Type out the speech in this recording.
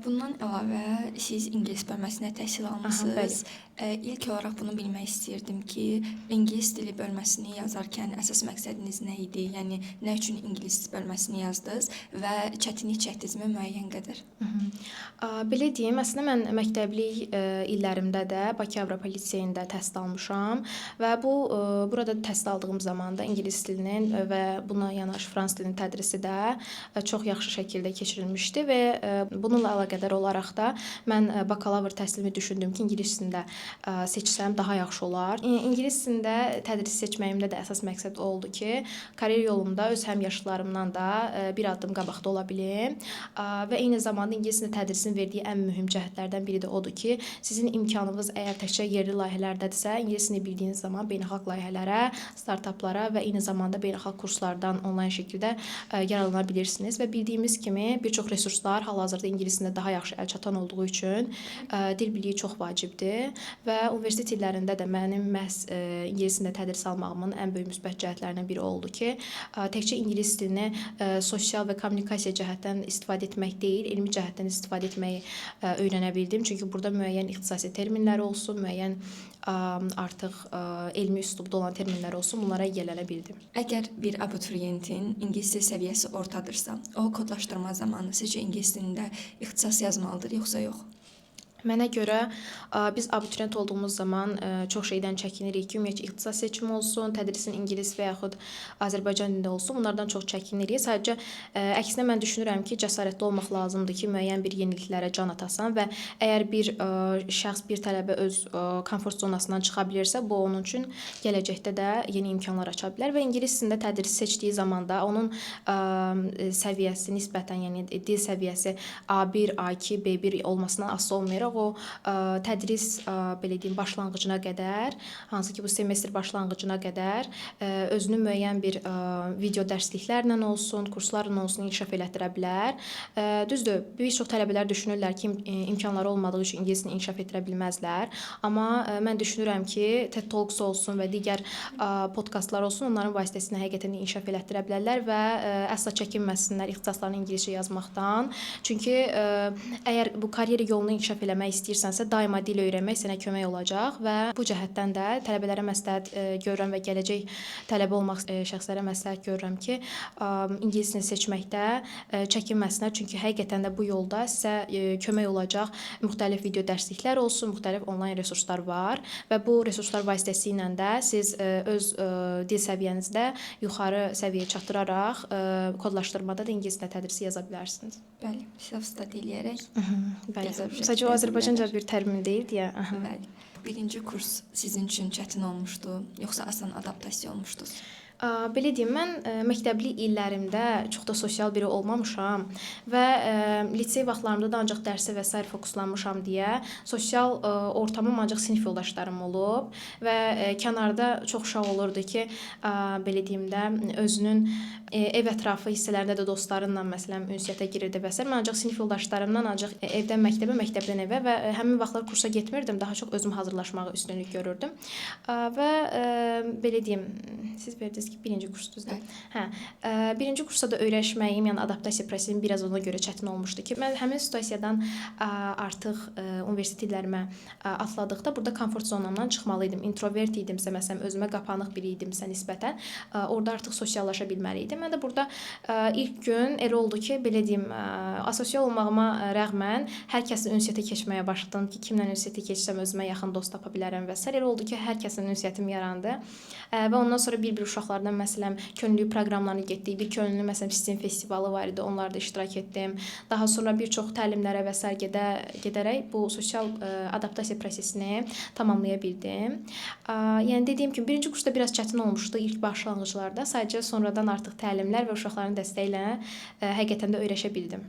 Bundan əlavə siz ingilis bölməsində təhsil almısınız. Aha, bəli. İlk olaraq bunu bilmək istəyirdim ki, ingilis dili bölməsini yazarkən əsas məqsədiniz nə idi? Yəni nə üçün ingilis bölməsini yazdınız və çətinlik çəkdinizmi müəyyən qədər? Belə deyim, əslində mən məktəblik illərimdə də Bakı Avropa Liseyində təhsil almışam və bu burada təhsil aldığım zaman da ingilis dilinin və buna yanaşı fransız dilinin tədrisi də çox yaxşı şəkildə keçirilmişdi və bununla əlaqədar olaraq da mən bakalavr təhsilimi düşündüm ki, ingilis dilində seçsəm daha yaxşı olar. İngilis dilində tədris seçməyimdə də əsas məqsəd o oldu ki, karyera yolumda öz həmyaşıdlarımdan da bir addım qabaqda ola bilim. Və eyni zamanda ingilis dilində tədrisin verdiyi ən mühüm cəhətlərdən biri də odur ki, sizin imkanınız əgər təkcə yerli layihələrdədirsə, ingilis dilini bildiyiniz zaman beynəlxalq layihələrə, startaplara və eyni zamanda beynəlxalq kurslardan onlayn şəkildə yararlana bilirsiniz və bildiyimiz kimi bir çox resurslar hal-hazırda ingilis dilində daha yaxşı əlçatan olduğu üçün dil biliyi çox vacibdir və universitet illərində də mənim məhz ingilis dilində tədris almağımın ən böyük müsbət cəhətlərindən biri oldu ki, təkcə ingilis dilini sosial və kommunikasiya cəhətdən istifadə etmək deyil, elmi cəhətdən istifadə etməyi öyrənə bildim. Çünki burada müəyyən ixtisasi terminlər olsun, müəyyən artıq elmi üslubda olan terminlər olsun, bunlara yiyələnə bildim. Əgər bir abituriyentin ingilis dil səviyyəsi ortadırsa, o kodlaşdırma zamanı sizcə ingilis dilində ixtisas yazmalıdır yoxsa yox? Mənə görə biz abituriyent olduğumuz zaman çox şeydən çəkinirik ki, ümumiyyətcə ixtisas seçimi olsun, tədrisin ingilis və yaxud Azərbaycan dilində olsun, bunlardan çox çəkinirik. Sadəcə əksinə mən düşünürəm ki, cəsarətli olmaq lazımdır ki, müəyyən bir yeniliklərə can atasan və əgər bir şəxs, bir tələbə öz komfort zonasından çıxa bilirsə, bu onun üçün gələcəkdə də yeni imkanlar aça bilər və ingilis dilində tədris seçdiyi zaman da onun səviyyəsi nisbətən, yəni dil səviyyəsi A1, A2, B1 olmasından asılı olmayaraq o tədris belə deyim, başlanğıcına qədər, hansı ki bu semestr başlanğıcına qədər özünü müəyyən bir video dərsliklərlə olsun, kurslarla olsun inkişaf elətdirə bilər. Düzdür, bir çox tələbələr düşünürlər ki, imkanları olmadığı üçün ingilis dilini inkişaf etdirə bilməzlər. Amma mən düşünürəm ki, TED Talks olsun və digər podkastlar olsun, onların vasitəsilə həqiqətən də inkişaf elətdirə bilərlər və əsla çəkinməsinlər ixtisaslarını ingiliscə yazmaqdan. Çünki əgər bu karyera yolunu inkişaf eləmək istəyirsənsə, daima dil öyrənmək sənə kömək olacaq və bu cəhətdən də tələbələrə məsləhət görürəm və gələcək tələbə olmaq şəxslərə məsləhət görürəm ki, ingilis dilini seçməkdə çəkinməsinlər. Çünki həqiqətən də bu yolda sizə kömək olacaq müxtəlif video dərsliklər olsun, müxtəlif onlayn resurslar var və bu resurslar vasitəsilə də siz öz dil səviyyənizdə yuxarı səviyyəyə çatdıraraq kodlaşdırmada da ingilis dilində tədrisi yaza bilərsiniz. Bəli, self-study eləyərək Bəli. yaza Sadəcə o Azərbaycanca bir termin deyil deyə. Aha. Bəli. Birinci kurs sizin üçün çətin olmuşdu, yoxsa asan adaptasiya olmuşdunuz? Belə deyim, mən məktəbli illərimdə çox da sosial biri olmamışam və lisey vaxtlarımda da ancaq dərsə və sair fokuslanmışam deyə sosial ortamım ancaq sinif yoldaşlarım olub və kənarda çox uşaq olurdu ki, belə deyim də, özünün ev ətrafı hissələrində də dostlarınla məsələn ünsiyyətə girirdi və sair. Mən ancaq sinif yoldaşlarımdan ancaq evdən məktəbə, məktəbdən evə və həmin vaxtlar kursa getmirdim, daha çox özüm hazırlaşmağı üstünlük görürdüm. Və belə deyim, siz verdiniz ki, birinci kurs düzdür? Hə. Birinci kursda da öyrəşməyim, yəni adaptasiya prosesim biraz ona görə çətin olmuşdu ki, mən həmin situasiyadan artıq universitet illərimə atladıqda burada komfort zonamdan çıxmalı idim. Introvert idimsə, məsələn, özümə qapanıq biri idimsə nisbətən, orada artıq sosiallaşa bilməli idim. Mən də burada ilk gün elə oldu ki, belə deyim, asosial olmağıma rəğmən hər kəslə ünsiyyətə keçməyə başladım ki, kimlə ünsiyyətə keçsəm özümə yaxın dost tapa bilərəm və sair. Elə oldu ki, hər kəslə ünsiyyətim yarandı. Və ondan sonra bir-bir uşaqlardan məsələn könüllü proqramlarına getdik. Bir könüllü məsələn STEAM festivalı var idi, onlarda iştirak etdim. Daha sonra bir çox təlimlərə və sair gedərək bu sosial adaptasiya prosesini tamamlaya bildim. Yəni dediyim kimi birinci kursda biraz çətin olmuşdu ilk başlanğıclarda. Sadəcə sonradan artıq təlimlər və uşaqların dəstəyi ilə həqiqətən də öyrəşə bildim.